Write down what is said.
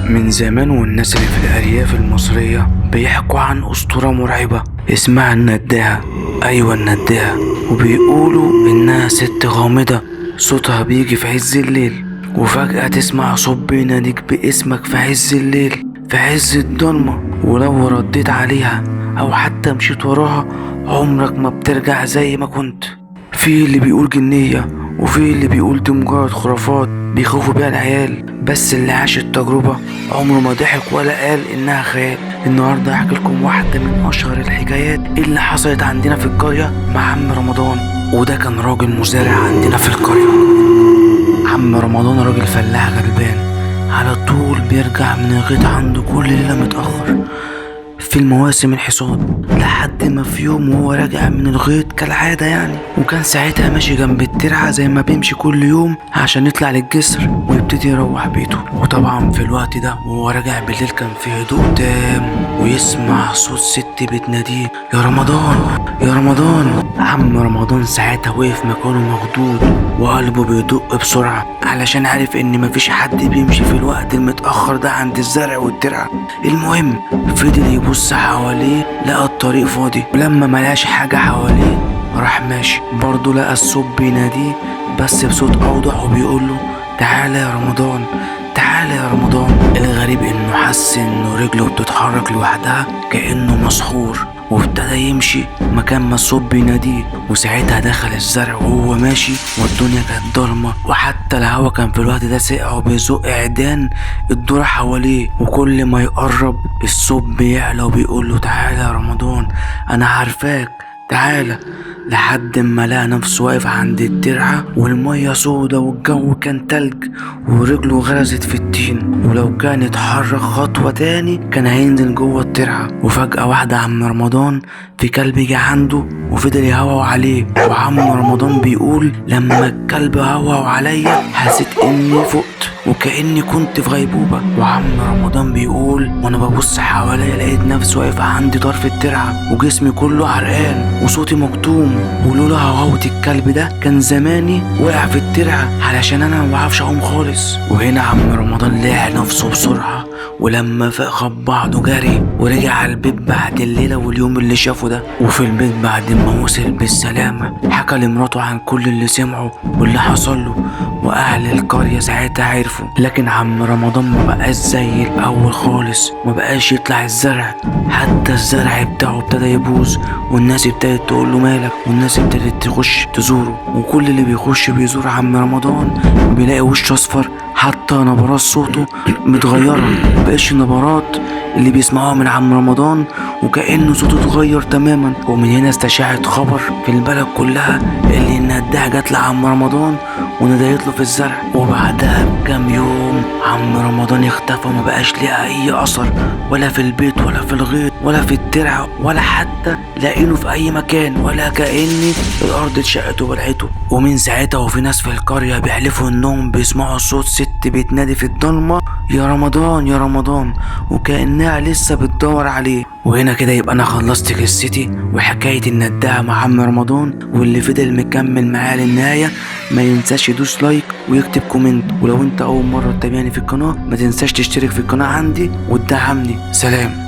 من زمان والناس اللي في الأرياف المصرية بيحكوا عن أسطورة مرعبة اسمها النداهة. أيوة النداهة، وبيقولوا إنها ست غامضة صوتها بيجي في عز الليل، وفجأة تسمع صوت بيناديك باسمك في عز الليل في عز الضلمة، ولو رديت عليها أو حتى مشيت وراها عمرك ما بترجع زي ما كنت. في اللي بيقول جنية، وفي اللي بيقول دي مجرد خرافات بيخوفوا بيها العيال، بس اللي عاش التجربة عمره ما ضحك ولا قال إنها خيال. النهاردة هحكي لكم واحدة من أشهر الحكايات اللي حصلت عندنا في القرية مع عم رمضان، وده كان راجل مزارع عندنا في القرية. عم رمضان راجل فلاح غلبان، على طول بيرجع من الغيط عنده كل ليلة متأخر في المواسم الحصاد، لحد ما في يوم وهو راجع من الغيط كالعادة يعني، وكان ساعتها ماشي جنب الترعة زي ما بيمشي كل يوم عشان يطلع للجسر ويبتدي يروح بيته. وطبعا في الوقت ده وهو راجع بالليل كان في هدوء تام، ويسمع صوت ست بتناديه يا رمضان يا رمضان. عم رمضان ساعتها وقف مكانه مخضوض وقلبه بيدق بسرعة، علشان عارف ان مفيش حد بيمشي في الوقت المتأخر ده عند الزرع والترعة. المهم فضل يبص حواليه لقى الطريق فاضي، ولما ملقاش حاجة حواليه راح ماشي برضه، لقى الصوت بيناديه بس بصوت أوضح وبيقوله تعالى يا رمضان تعالى يا رمضان. الغريب انه حس انه رجله بتتحرك لوحدها كأنه مسحور، وابتدى يمشي مكان ما الصوت بيناديه. وساعتها دخل الزرع وهو ماشي والدنيا كانت ضلمة، وحتى الهوا كان في الوقت ده ساقع وبيزق عيدان الدور حواليه، وكل ما يقرب الصوت بيعلى وبيقول له تعالى يا رمضان انا عارفاك تعالى، لحد ما لقى نفسه واقف عند الترعة والمية سودة والجو كان تلج ورجله غرزت في الطين، ولو كان اتحرك خطوة تاني كان هينزل جوه الترعة. وفجأة واحدة عم رمضان في كلب جه عنده وفضل يهوهو عليه، وعم رمضان بيقول لما الكلب هوهو عليا حسيت اني فقت وكأني كنت في غيبوبة. وعم رمضان بيقول وانا ببص حواليا لقيت نفسي واقف عند طرف الترعة وجسمي كله عرقان وصوتي مكتوم، ولولا هوهوة الكلب ده كان زماني وقع في الترعة علشان انا ما بعرفش اعوم خالص. وهنا عم رمضان لحق نفسه بسرعة، ولما فاق خد بعضه جري ورجع على البيت بعد الليلة واليوم اللي شافه ده. وفي البيت بعد ما وصل بالسلامة حكى لمراته عن كل اللي سمعه واللي حصل له، واهل القرية ساعتها عرفوا. لكن عم رمضان ما بقاش زي الاول خالص، ما بقاش يطلع الزرع، حتى الزرع بتاعه ابتدى يبوظ، والناس ابتدت تقول له مالك، والناس ابتدت تخش تزوره، وكل اللي بيخش بيزور عم رمضان بيلاقي وشه اصفر، حتى نبرات صوته متغيرة، مبقاش النبرات اللي بيسمعوها من عم رمضان، وكأنه صوته اتغير تماما. ومن هنا استشاعت خبر في البلد كلها اللي النداهة جت لعم رمضان وندهت له في الزرع. وبعدها بكام يوم عم رمضان اختفى وما بقاش ليه اي اثر، ولا في البيت ولا في الغيط ولا في الترعة ولا حتى لاقينه في اي مكان، ولا كأن الارض اتشقت وبلعته. ومن ساعتها وفي ناس في القرية بيحلفوا انهم بيسمعوا صوت ست بتنادي في الضلمة يا رمضان يا رمضان، وكأنها لسه بتدور عليه. وهنا كده يبقى انا خلصت قصتي وحكاية النداهة مع عم رمضان، واللي فضل مكمل معايا للنهاية ما ينساش يدوس like ويكتب comment، ولو انت اول مرة تتابعني في القناة ما تنساش تشترك في القناة عندي وتدعمني. سلام.